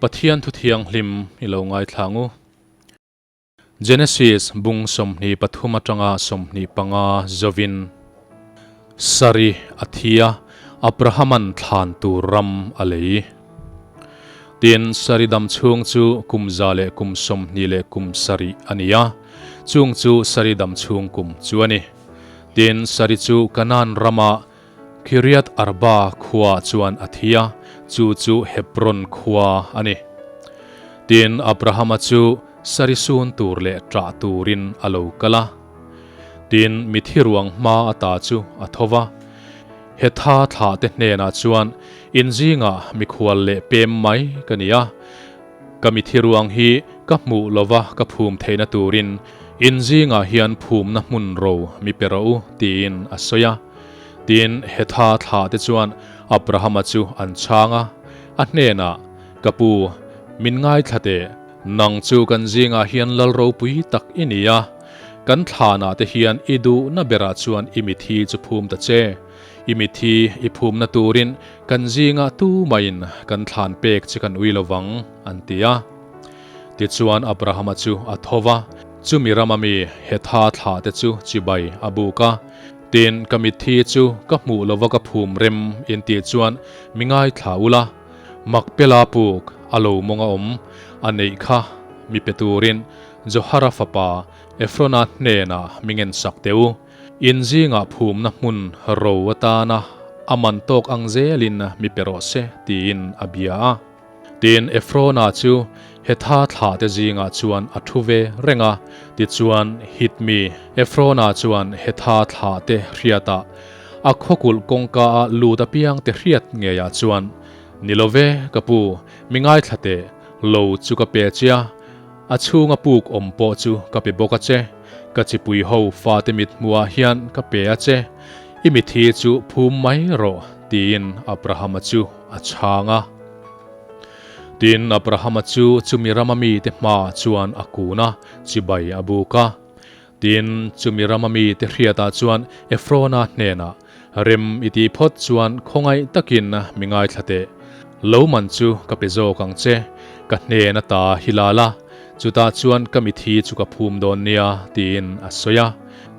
Pathian thu thianghlim i lo ngaithla ang u. Genesis bung 23 atanga 25 zovin Sari a thi a, Abrahaman thlan tur ram a lei. Tin, Sari dam chhung chu kum za leh kum 20 leh kum 7 a ni a, chung chu Sari dam chhung kum chu a ni. Tin, Sari chu Kanaan rama Kiriath Arba khua chuan a thi a, chu chu Hebron khua a ni. Tin, Abrahama chu sari sun tur leh ṭah turin a lo kal a. Tin, mithi ruang hma ata chu a tho va. Hetha thlahte hnenah chuan, In zingah mikhual leh pem mai ka ni a, ka mithi ruang hi ka hmuh lova ka phum theihna turin in zingah hian phumna hmun ro mi pe rawh u, tiin a sawi a. Tin, Hetha thlah te chuan Abrahama chu an chhang a, a hnenah, Ka pu, min ngaithla teh, nang chu kan zingah hian lal ropui tak i ni a, kan thlanah te hian i duhna berah chuan i mithi chu phum ta che. I mithi i phumna turin kan zingah tumahin kan thlan pek che kan ui lo vang, an ti a. Tichuan Abrahama chu a tho va, chumi rama mi Hetha thlah te chu chibai a buk a. Tin, ka mitthi chu ka hmuh lova ka phum rem in tih chuan mi ngaithla ula, Makpela puk a lo mawng a awm a neih kha mi pe turin Johara fapa Efrona hnenah mi ngensak teh u. In zingah phumna hmun ro atana a man tawk ang zelin mi pe rawh se tiin a bia a. Tin, Efrona chu Hetha thlahte zingah chuan a thu ve reng a. Tichuan, Hitmi Efrona chuan Hetha thlahte hriatah, a khawkulh kawngka-a lut apiangte hriat ngeiah chuan, Ni lo ve, ka pu, mi ngaithla teh, lo chu ka pe che a, a chhunga puk awm pawh chu ka pe bawk a che, ka chipui ho fate mithmuhah hian ka pe a che, i mithi chu phum mai rawh, tiin Abrahama chu a chhang a. Tin, Abrahama chu chumi rama mite hmaah chuan a kun a, chibai a buk a. Tin, chumi rama mite hriatah chuan Efrona hnenah, Rem i tih phawt chuan khawngaih takin mi ngaithla teh. Lo man chu ka pe zawk ang che, ka hnen ata hi la la, chutah chuan ka mithi chu ka phum dawn nia, tiin a sawi a.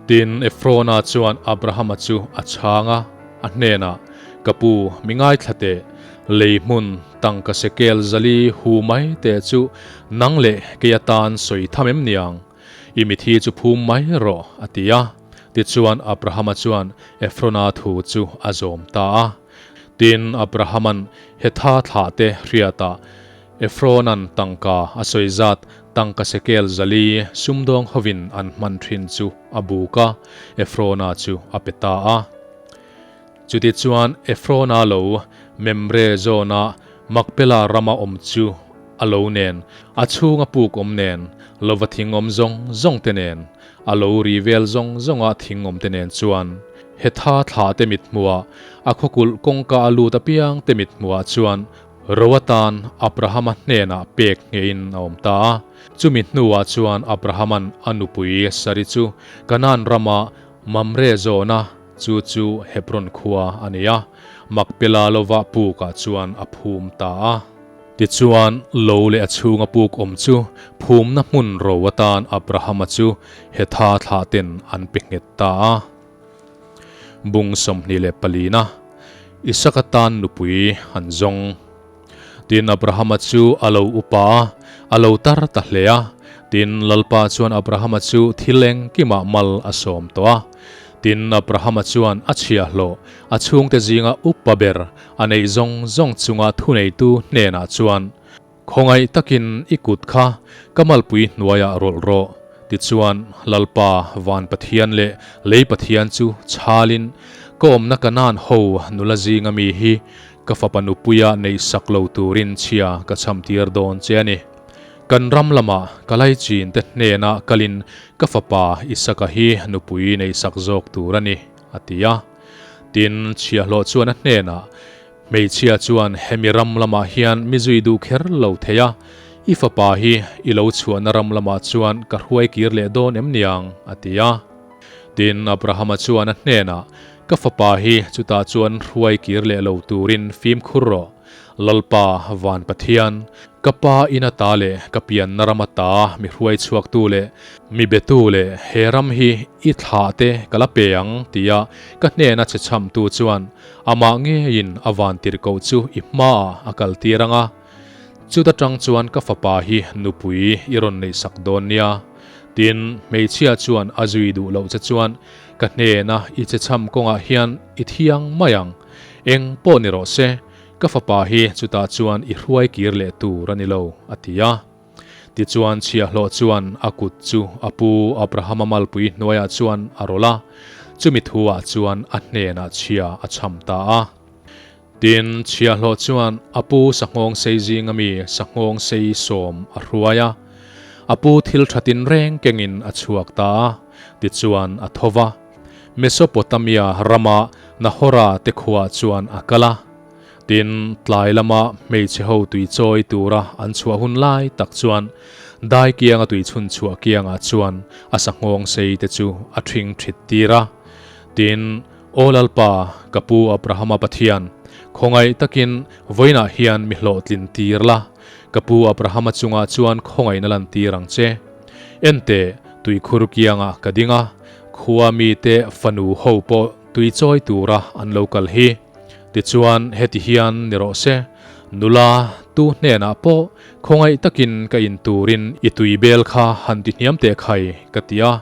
Tin, Efrona chuan Abrahama chu a chhang a, a hnenah, Ka pu, mi ngaithla teh, lei hmun tangka sekel zali hu mai teh chu nang leh kei atan sawi tham em niang? I mithi chu phum mai rawh, a ti a. Tichuan Abrahama chuan Efrona thu chu a zawm ta a. Tin, Abrahaman Hetha thlahte hriatah Efronan tangka a sawi zat tangka sekel zali sumdawng hovin an hman thin chu a buk a, Efrona chu a pe ta a. Chutichuan Efrona lo Memre zawna Makpela rama awm chu a lo nen, a chhunga puk awm nen, lova thing awm zawng zawng te nen, a lo ri vel zawng zawnga thing awm te nen chuan Hetha thla te mithmuhah, a khawkulh kawngka a lut apiang te mithmuhah chuan ro atan Abrahama hnenah pek ngeiin a awm ta a. Chumi hnuah chuan Abrahaman a nupui Sari chu Kanaan rama Mamre zawna Chu chu Hebron khua a ni a, Makpela lova pukah chuan a phum ta a. Tichuan, lo leh a chhunga puk awm chu phumna hmun ro atan Abrahama chu Hetha thlahten an pe nghet ta a. Bung 24 na, Isaka tan nupui an zawng. Tin, Abrahama chu a lo upa a, a lo tar ta hle a. Tin, Lalpa chuan Abrahama chu thil engkimah mal a sawm tawh a. Tin, Abrahama chuan a chhiahhlawh, a chhungte zinga upa ber, a neih zawng zawng chunga thuneitu hnenah chuan, Khawngaih takin i kut kha ka malpui hnuaiah rawlh rawh. Tichuan, Lalpa, van Pathian leh lei Pathian chu chhalin, ka awmna Kanaan ho nula zinga mi hi Ka fapa nupuia neih sak lo turin chhia ka chham tir dawn che a ni. Kan ram lamah ka laichin te hnenah kalin ka fapa Isaka hi nupui neih sak zawk tur a ni, a ti a. Tin, chhiahhlawh chuan a hnenah, Hmeichhia chuan hemi ram lamah hian mi zui duh kher lo thei a, i fapa hi i lo chhuahna ram lamah chuan ka hruai kir leh dawn em niang? a ti a. Tin, Abrahama chuan a hnenah, Ka fapa hi chutah chuan hruai kir leh lo turin fimkhur rawh. Lalpa, Van Pathian, Ka pa in ata leh ka pianna ram ata mi hruai chhuaktu leh mi betu leh he ram hi i thlah te ka la pe ang tia ka hnena che chhamtu chuan amah ngeiin a vantirhkoh chu i hmaah a kaltir ang a. Chuta tang chuan ka fapa hi nupui i rawn neihsak dawn nia. Tin, hmeichhia chuan a zui duh loh che chuan ka hnena i che chham kawngah hian i thiang mai ang. Eng pawh ni rawh se, ka fapa hi chutah chuan i hruai kir leh tur a ni lo, a ti a. Tichuan chhiahhlawh chuan a kut chu a pu Abrahama malpui hnuaiah chuan a rawlh a, chumi thuah chuan a hnenah chhia a chham ta a. Tin, chhiahhlawh chuan a pu sanghawng sei zinga mi sanghawng sei sawm a hruai a, a pu thil tha tinreng kengin a chhuak ta a, tichuan a tho va. Mesopotamia rama Nahora te khuaah chuan a kal a. Tin, tlai lama hmeichhe ho tui chawi tura an chhuah hun lai tak chuan dai kianga tui chhun chhuah kiangah chuan a sanghawng sei te chu a ṭhing ṭhit tir a. Tin, Aw Lalpa, ka pu Abrahama Pathian, khawngaih takin vawiinah hian mi hlawhtlin tir la, ka pu Abrahama chungah chuan khawngaihna lan tir ang che. Enteh, tuikhur kiangah ka ding a, khua mite fanu ho pawh tui chawi tura an lo kal hi. Tichuan, heti hian ni rawh se, nula tu hnenah pawh khawngaih takin ka in turin i tui bel kha han ti hniam teh khai, ka ti a,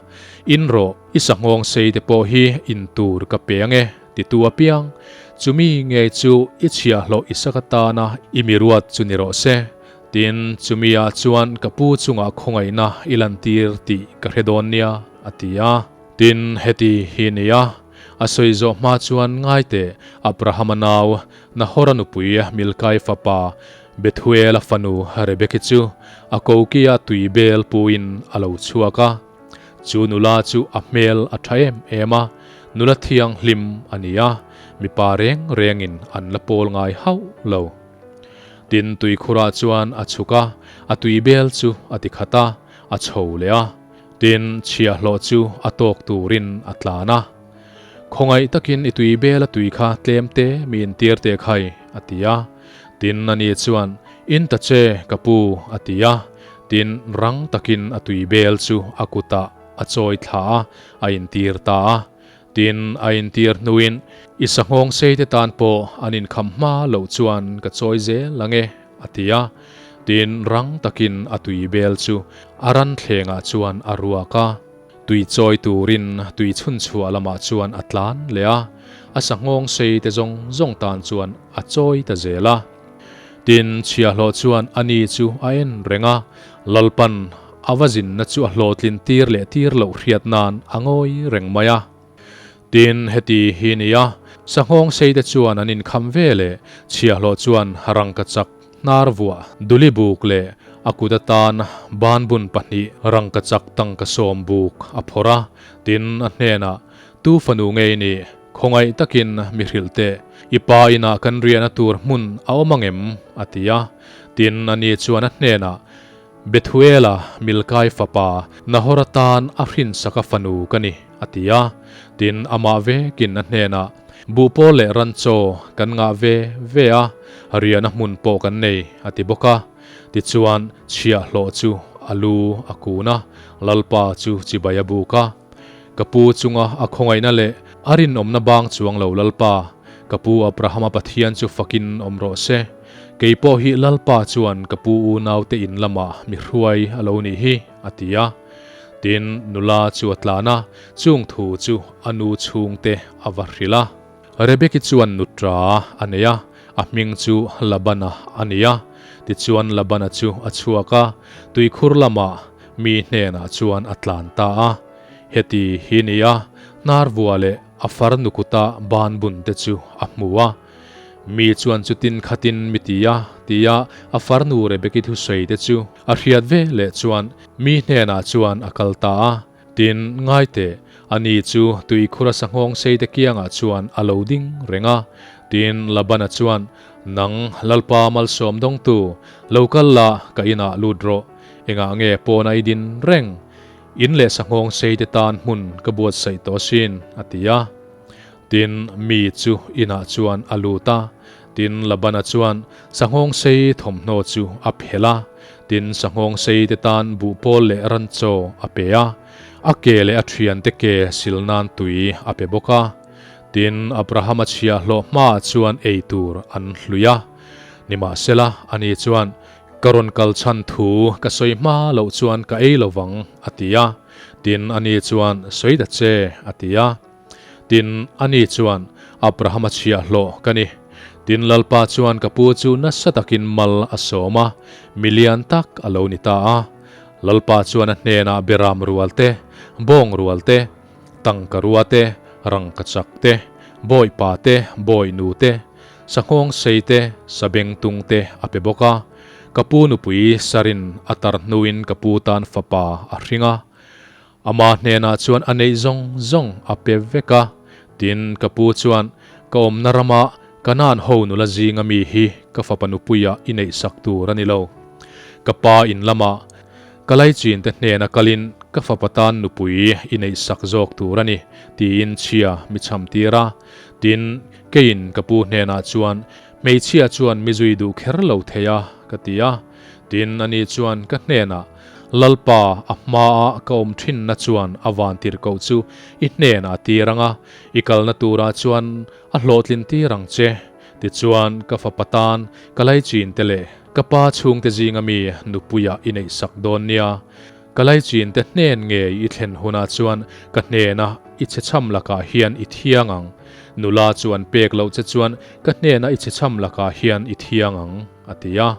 in rawh. I sanghawng sei te pawh hi in tur ka pe ang e, titu apiang. Chumi ngei chu i chhiahhlawh i sak atana i mi ruat chu ni rawh se. Tin, chumi ah chuan ka pu chungah khawngaihna i lantir tih ka hre dawn nia, a ti a. Tin, heti hi ni a, a sawi zawh hma chuan ngai teh, Abrahama nau, Nahora nupui Milkai fapa Bethuela fanu Rebeki chu a kokia tui bel puin a lo chhuak a. Chu nula chu a hmel a tha em em a, nula thianghlim a ni a, mipa reng rengin an la pawl ngai hauh lo. Tin, tuikhurah chuan a chhuk a, a tui bel chu a ti khat a, a chho leh a. Tin, chhiahhlawh chu a tawk turin a tlan a. Khawngaih takin i tui bel a tui kha tlem te mi intir teh khai, a ti a. Tin, ani chuan, In ta che, ka pu, a ti a. Tin, rang takin a tui bel chu a kutah a chawi thla a, a intir ta a. Tin, a intir hnuin, I sanghawng seite tan pawh an inkham hma loh chuan ka chawi zel ang e, a ti a. Tin, rang takin a tui bel chu a ran thlengah chuan a ruak a. Tui chawi turin tui chhun chhuah lamah chuan a tlan leh a, a sanghawng seite zawng zawng tan chuan a chawi ta zel a. Tin, chhiahhlawh chuan a ni chu a en reng a, Lalpan a va zinna chu a hlawhtlin tir leh tir loh hriat nan a ngawi reng mai a. Tin, heti hi ni a, sanghawng seite chuan an inkham ve leh chhiahhlawh chuan rangkachak hnar vuah duli buk leh a kut atan banbun pahnih rangkachak tangka sawm buk a phawrh a. Tin, a hnenah, Tu fanu ngei nih? Khawngaih takin mi hrilh teh, i pa inah kan riahna tur hmun a awm ang em? a ti a. Tin, ani chuan a hnenah, Bethuela, Milkai fapa, Nahor atan a hrinsaka fanu ka ni, a ti a. Tin, amah vekin a hnenah, Buhpawl leh ranchaw kan ngah ve ve a, riahna hmun pawh kan nei, a ti bawk a. Tichuan, chhiahhlawh chu a lu a kun a, Lalpa chu chibai a buk a. Ka pu chunga a khawngaihna leh a rinawmna bang chuang lo Lalpa, ka pu Abrahama Pathian chu fakin awm rawh se. Kei pawh hi Lalpa chuan ka pu unaute in lamah mi hruai a lo nih hi, a ti a. Tin, nula chu a tlan a, chung thu chu a nu chhungte a va hrilh a. Rebeki chuan nutra a nei a, a hming chu Labana a ni a. Tichuan Labana chu a chhuak a, tuikhur lamah Mi hnenah chuan a tlan ta a, Heti hi ni a, hnar vua leh a far nukuta ban bun te chu a hmu a. Mi chuan chutin khatin mi ti a, tia a farnu Rebeki thusawi te chu a hriat ve leh chuan mi hnenah chuan a kal ta a. Tin, ngai teh, ani chu tuikhura sanghawng seite kiangah chuan a lo ding reng a. Tin, Labana chuan, Nang, Lalpa malsawm dawngtu, lo kal la, ka inah lut rawh. Engah nge pawn a i din reng? In leh sanghawng seite tan hmun ka buatsaih tawh asin, a ti a. Tin, mi chu inah chuan a lut a. Tin, Labana chuan sanghawngsei thawmhnaw chu a phelh a, tin, sanghawngsei te tan buhpawl leh ran chaw a pe a, a ke leh a thiante ke sil nan tui a pe bawk a. Tin, Abrahama chhiahhlawh hmaah chuan ei tur an hlui a. Nimahsela, ani chuan, Ka rawn kal chhan thu ka sawi hma loh chuan ka ei lo vang, a ti a. Tin, ani chuan, Sawi ta che, a ti a. Tin, ani chuan, Abrahama chhiahhlawh ka ni. Tin, Lalpa chuan ka pu chu nasa takin mal a sawm a, mi lian tak a lo ni ta a. Lalpa chuan a hnenah beram rual te, bawng rual te, tangka rua te, rangka chak te, bawipa te, bawinu te, sanghawng sei te, sabengtung te a pe bawk a. Ka pu nupui Sarin a tar hnuin ka pu tan fapa a hring a. Ama hnenah chuan a neih zawng zawng a pe vek a, tin, ka pu chuan, Ka awmna rama Kanaan ho nula zinga mi hi ka fapa nupuia i neihsak tur a ni lo. Ka pa in lama ka laichin te hnena kalin ka fapa tan nupui i neihsak zawk tur a ni, tiin chhia mi chham tir a. Tin, keiin ka pu hnenah chuan, Hmeichhia chuan mi zui duh kher lo thei a, ka ti a. Tin, ani chuan ka hnenah, Lalpa, a hmaa ka awm thinna chuan a van tirhkoh chu i hnenah a tir ang a, i kalna turah chuan a hlawhtlin tir ang che. Tichuan, ka fapa tan ka laichin te leh ka pa chhungte zinga mi nupuia i neihsak dawn nia. Ka laichin te hnen ngei i thlen hunah chuan ka hnena i chhechham lakah hian i thiang ang. Nula chu an pek loh che chuan ka hnena i chhechham lakah hian i thiang ang, a ti a.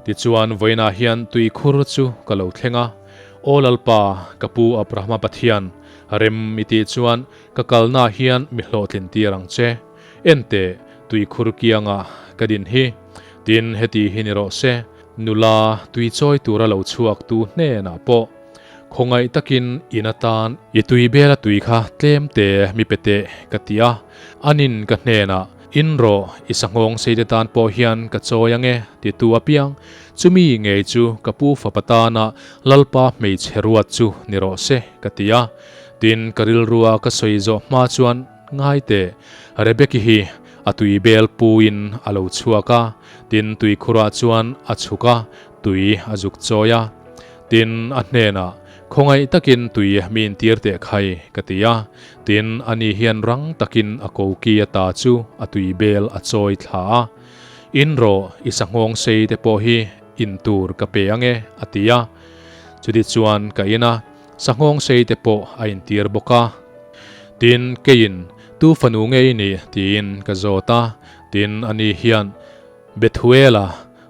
Tichuan, vawiinah hian tuikhur chu ka lo thleng a, Aw Lalpa, ka pu Abrahama Pathian, rem i tih chuan ka kalnaah hian mi hlawhtlin tir ang che. En teh, tuikhur kiangah ka din hi. Tin, heti hi ni rawh se, nula tui chawi tura lo chhuak tu hnenah pawh khawngaih takin in atan i tui bela tui kha tlem te mi pe teh ka ti a, anin ka hnenah In rawh, i sanghawng seite tan pawh hian ka chawi ang e, titu apiang, chumi ngei chu ka pu fapa tana Lalpa hmeichhe ruat chu ni rawh se, ka ti a. Tin, ka rilrua ka sawi zawh hma chuan, Ngai teh, Rebeki hi a tui bel puin a lo chhuak a, tin tuikhurah chuan a chhuk a, tui a zuk chawi a. Tin, a hnenah, Khawngaih takin tui mi intir teh khai, ka ti a. Tin, ani hian rang takin a koki ata chu a tui bel a chawi thla a. In rawh, i sanghawng sei te pawh hi in tur ka pe ang e, a ti a. Chuti chuan ka in a, sanghawng sei te pawh a intir bawk a. Tin, keiin, Tu fanu nge i nih? tiin ka zawt a. Tin, ani hian, Bethuela,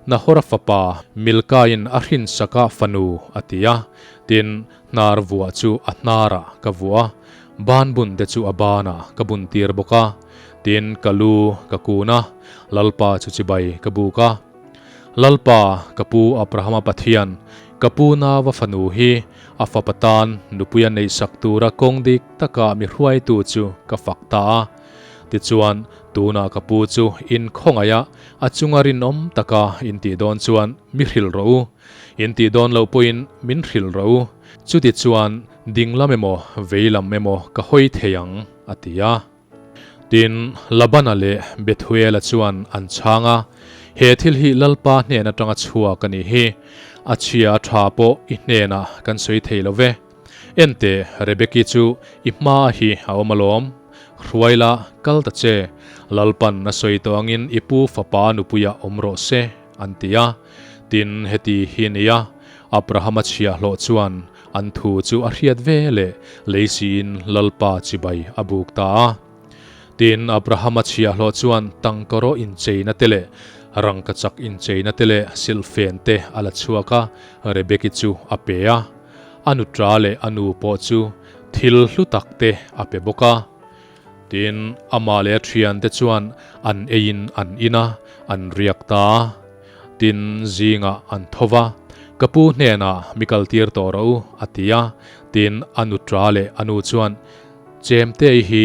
Nahora fapa Milkaiin a hrinsaka fanu a ti a, tin, hnar vuah chu a hnarah ka vuah a, ban bun te chu a banah ka bun tir bawk a, tin, ka lu ka kun a, Lalpa chu chibai ka buk a. Lalpa, ka pu Abrahama Pathian, ka pu Nava fanu hi a fapa tan nupuia neihsak tura kawng dik taka mi hruaitu chu ka fak ta a. Tichuan, tunah ka pu chu inkhawngaih a, a chunga rinawm taka in tih dawn chuan mi hrilh rawh u. In tih dawn loh pawhin min hrilh rawh u. Chuti chuan ding lam emaw vei lam emaw ka hawi thei ang, a ti a. Tin, Labana leh Bethuela chuan an chhang a, He thil hi Lalpa hnen atanga chhuak a nih hi. A chhia a tha pawh i hnenah kan sawi thei lo ve. Enteh, Rebeki chu i hma hi a awm alawm. Hruai la, kal ta che. Lalpan a sawi tawh angin i pu fapa nupuiah awm rawh se, an ti a. Tin, heti hi nia, Abrahama chhiahhlawh chuan an thu chu a hriat ve leh lei siin Lalpa chibai a buk ta a. Tin, Abrahama chhiahhlawh chuan tangkaraw incheina te leh rangkachak incheina te leh silhfen te a la chhuak a, Rebeki chu a pe a. A nutra leh a nu pawh chu thil hlu tak te a pe bawk a. Tin, amah leh a thiante chuan an eiin an in a, an riak ta a. Tin, zingah an tho va, Ka pu hnenah mi kaltir tawh rawh u, a ti a. Tin, a nutra leh a nu chuan, Chemtei hi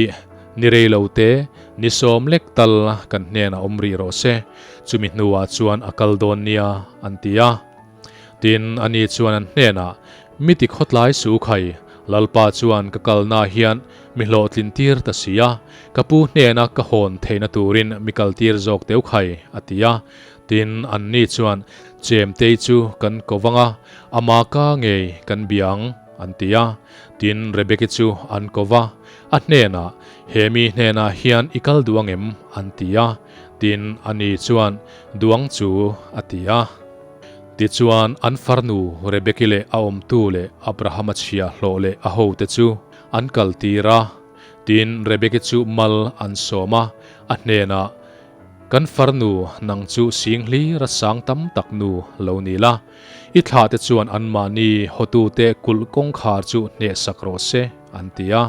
ni rei lo te, ni sawm lek tal kan hnenah awm rih rawh se, chumi hnuah chuan a kal dawn nia, an ti a. Tin, ani chuan an hnenah, Mi ti khawtlai su khai, Lalpa chuan ka kalnaah hian mi hlawhtlin tir ta si a, ka pu hnena ka hawn theihna turin mi kaltir zawk teu khai, a ti a. Tin, anni chuan, Chemtei chu kan ko vang a, ama ka ngei kan bia ang, an ti a. Tin, Rebeki chu an ko va, a hnenah, He mi hnenah hian i kal duh ang em? an ti a. Tin, ani chuan, Duh ang chu, a ti a. Tichuan, an farnu Rebeki leh a awmtu leh Abrahama chhiahhlawh leh a hote chu an kaltir a. Tin, Rebeki chu mal an sawm a, a hnenah, Kan farnu, nang chu sing hlira sang tam tak nu lo ni la. I thlahte chuan anmahni hotute kulh kawngkhar chu hnehsak rawh se, an ti a.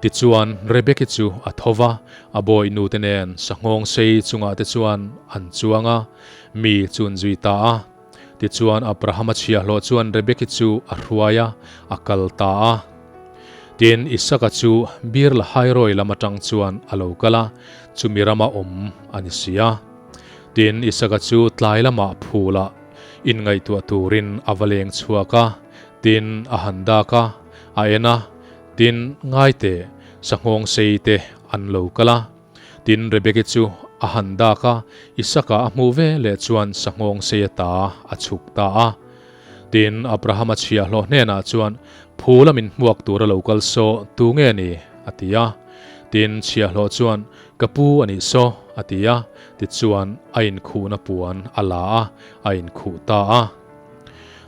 Tichuan, Rebeki chu a tho va, a bawihnute nen sanghawng sei chungah te chuan an chuang a, mi chu an zui ta a. Tichuan, Abrahama chhiahhlawh chuan Rebeki chu a hruai a, a kal ta a. Tin, Isaka chu Bir Lahairoi lam atang chuan a lo kal a, chumi rama awm a ni si a. Tin, Isaka chu tlai lamah phulah inngaihtuah turin a va leng chhuak a, tin, a han dak a, a en a, tin, ngaite, sanghawng sei te an lo kal a. Tin, Rebeki chu a han dak a, Isaka a hmuh ve leh chuan sanghawng sei ata a chhuk ta a. Tin, Abrahama chhiahhlawh hnenah chuan, Phul a min hmuak tur a lo kal saw, tu nge ni? a ti a. Tin, chhiahhlawh chuan, Ka pu a nih saw, a ti a. Tichuan, a inkhuhna puan a la a, a inkhuh ta a.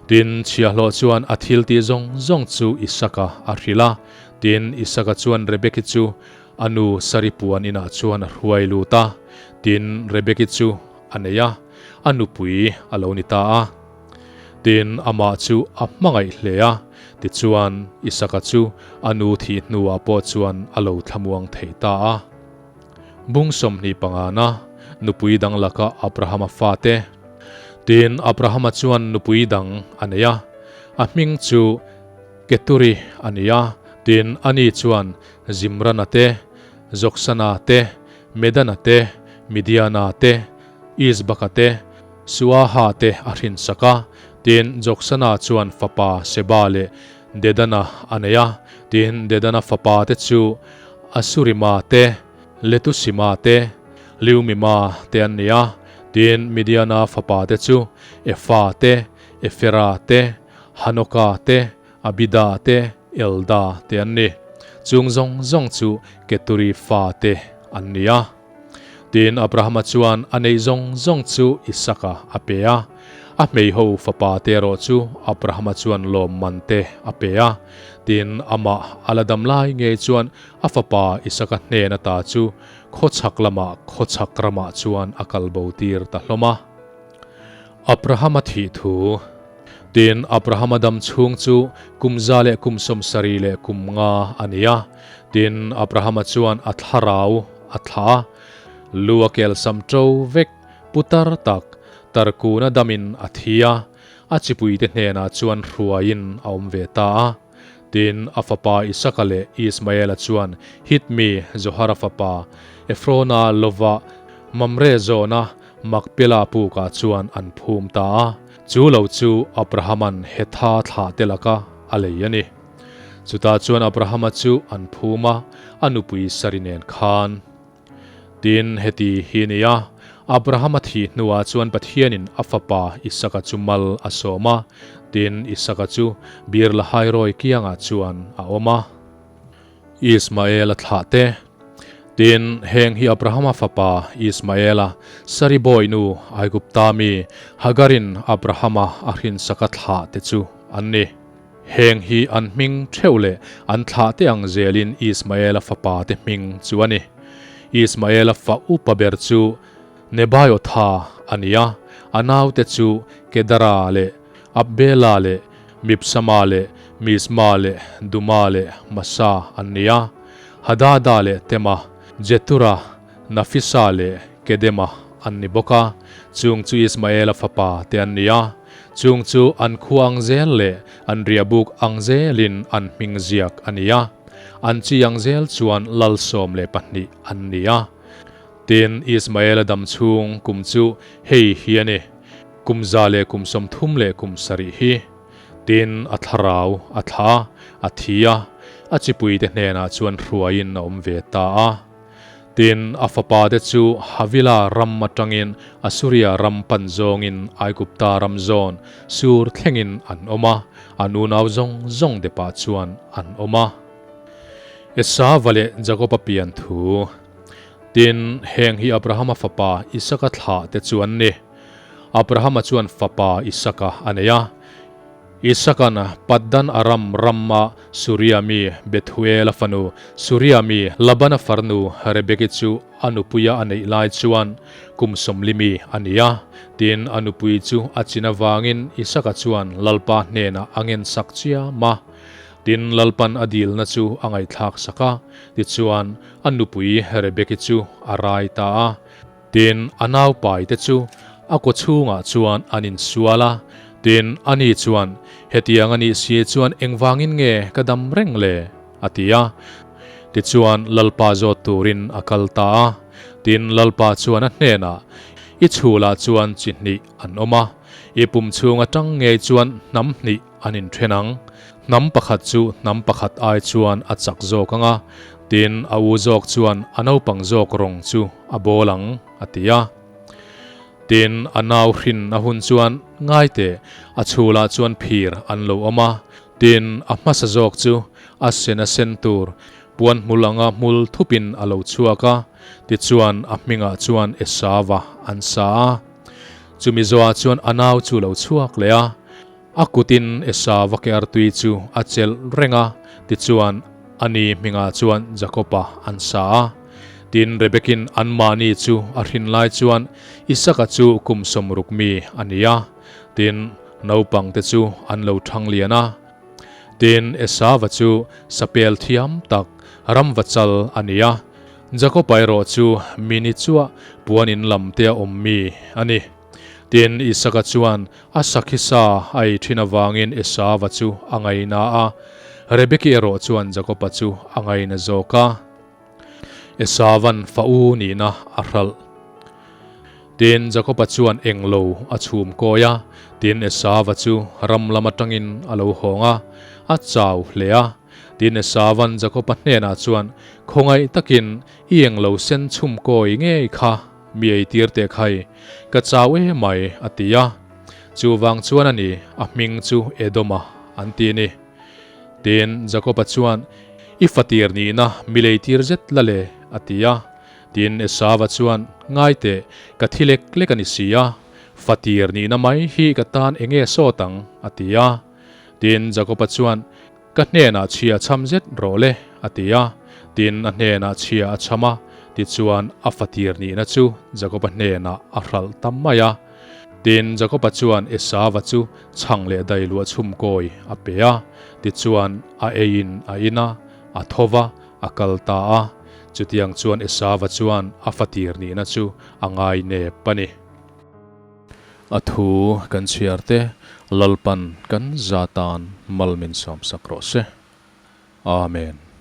Tin, chhiahhlawh chuan a thil tih zawng zawng chu Isaka a hrilh a. Tin, Isaka chuan Rebeki chu a nu Sari puan inah chuan a hruai lut a. Tin, Rebeki chu a nei a, a nupui a lo ni ta a. Tin, amah chu a hmangaih hle a. Tichuan, Isaka chu a nu thih hnuah pawh chuan a lo thlamuang thei ta a. Bung 25na, Nupui dang laka Abrahama fate. Tin, Abrahama chuan nupui dang a nei a, a hming chu Keturi a ni a. Tin, ani chuan Zimrana te, Joksana te, Medana te, Midiana te, Isbaka te, Suaha te a hrinsak a. Tin, Joksana chuan fapa Seba leh Dedana a nei a. Tin, Dedana fapa te chu Asurima te, Letusima te, Liumima te an ni a. Tin, Midiana fapa te chu Efa te, Efera te, Hanoka te, Abida te, Elda te an ni. Chung zawng zawng chu Keturi fa te an ni a. Tin, Abrahama chuan a neih zawng zawng chu Isaka a pe a. A hmeiho fapa te erawh chu Abrahama chuan lawmman te a pe a. Tin, amah a la dam lai ngei chuan a fapa Isaka hnen ata chu khawchhak lamah khawchhak ramah chuan a kal bo tir ta hlawm a. Abrahama thih thu. Tin, Abrahama dam chhung chu kum za leh kum 70 leh kum nga a ni a. Tin, Abrahama chuan a thlarau a thlah a, lu a kel sam ṭo vek, putar tak, tarkuna damin a thi a, a chipuite hnenah chuan hruaiin a awm ve ta a. Tin, a fapa Isaka leh Ismaela chuan Hit mi Zohara fapa Efrona lova Mamre zawna Makpela pukah chuan an phum ta a. Chu lo chu Abrahama'n Hetha thlahte laka a lei a ni. Chutah chuan Abrahama chu an phum a, a nupui Sari nen khan. Tin, heti hi a ni a, Abrahama thih hnuah chuan Pathianin a fapa Isaka chu mal a sawm a, tin, Isaka chu Bir Lahairoi kiangah chuan a awm a. Ismaela thlah te. Tin, heng hi Abrahama fapa Ismaela, Sari bawinu Aigupta mi Hagarin Abrahama a hrinsaka thlah te chu an ni. Heng hi an hming theuh leh an thlah te ang zelin Ismaela fapa te hming chu a ni. Ismaela fa upa ber chu Nebaiotha a ni a, a naute chu Kedara leh Abela leh Mibsama leh Misma leh Duma leh Masa an ni a, Hadada leh Tema, Jetura, Nafisa leh Kedema an ni bawk a, chung chu Ismaela fapa te an ni a. Chung chu an khua ang zel leh an riahbuk ang zelin an hming ziak a ni a, an chi ang zel chuan lal 12 an ni a. Tin, Ismaela dam chhung kum chu hei hi a ni, kum 137 hi. Tin, a thlarau a thla a, a thi a, a chipuite hnenah chuan hruaiin a awm ve ta a. Tin, a fapate chu Havila ram atangin Asuria ram pan zawngin Aigupta ram zawn Sur thlengin an awm a, an unau zawng zawng depah chuan an awm a. Esava leh Jakoba pian thu. Tin, heng hi Abrahama fapa Isaka thlah te chu an ni. Abrahama chuan fapa Isaka a nei a. Isaka'n Paddan Aram rama Suria mi Bethuela fanu, Suria mi Labana farnu Rebeki chu a nupuia a neih lai chuan kum sawmlimi a ni a. Tin, a nupui chu a chin avangin Isaka chuan Lalpa hnenah a ngensak chiam a. Tin, Lalpan a dilna chu a ngaihthlak sak a, tichuan a nupui Rebeki chu a rai ta a. Tin, a naupaite chu a kaw chhungah chuan an insual a. Tin, ani chuan, Hetiang a nih si chuan engvangin nge ka dam reng le? a ti a. Tichuan, Lalpa zawt turin a kal ta a. Tin, Lalpa chuan a hnenah, I chhulah chuan chi hnih an awm a, i pum chhung atang ngei chuan hnam hnih an inthen ang. Hnam pakhat chu hnam pakhat ai chuan a chak zawk ang a, tin, a u zawk chuan a naupang zawk rawng chu a bawl ang, a ti a. Tin, a nau hrin a hun chuan ngai teh, a chhulah chuan phir an lo awm a, tin, a hmasa zawk chu a sen a sen tur puan hmul anga hmul thupin a lo chhuak a, tichuan a hmingah chuan Esava an sa a. Chumi zawhah chuan a nau chu lo chhuak leh a. A kutin Esau a ke artui chu a chelh reng a, tichuan a ni hmingah chuan Jakoba an sa a. Tin, Rebekin anmahni chu a hrin lai chuan Isaka chu kum 60 mi a ni a. Tin, naupangte chu an lo thang lian a. Tin, Esau-a chu sapel thiam tak, ramva chal a ni a. Jakoba erawh chu mi ni chuah puan in lamte a awm mi a ni. Tin, Isaka chuan a sakhi sa a ei thin avangin Esauva chu a ngaina a, Rebeki erawh chuan Jakoba chu a ngaina zawk a. Esauva'n fa u nihna a hralh. Tin, Jakoba chuan englo a chhum kawi a, tin, Esauva chu ram lam atangin a lo hawng a, a chau hle a. Tin, Esauva'n Jakoba hnenah chuan, Khawngaih takin i englo sen chhum kawi ngei kha Mi ei tir teh khai, ka chau e mai, a ti a. Chuvang chuan a ni, a hming chu Edoma an ti ni. Tin, Jakoba chuan, I fatir nihna mi lei tir zet la le, a ti a. Tin, Esauva chuan, Ngai teh, ka thi lek lek a ni si a, fatir nihna mai hi ka tan eng nge sawt ang? a ti a. Tin, Jakoba chuan, Ka hnenah chhia chham zet rawh le, a ti a. Tin, a hnenah chhia a chham a, tichuan a fatir nihna chu Jakoba hnenah a hralh ta mai a. Tin, Jakoba chuan Esauva chu chhang leh dai luah chhum kawi a pe a, tichuan a eiin a in a, a tho va, a kal ta a. Chutiang chuan Esauva chuan a fatir nihna chu a ngai nep a ni. A thu kan chhiar te Lalpan kan za tan mal min sawmsak rawh se. Amen.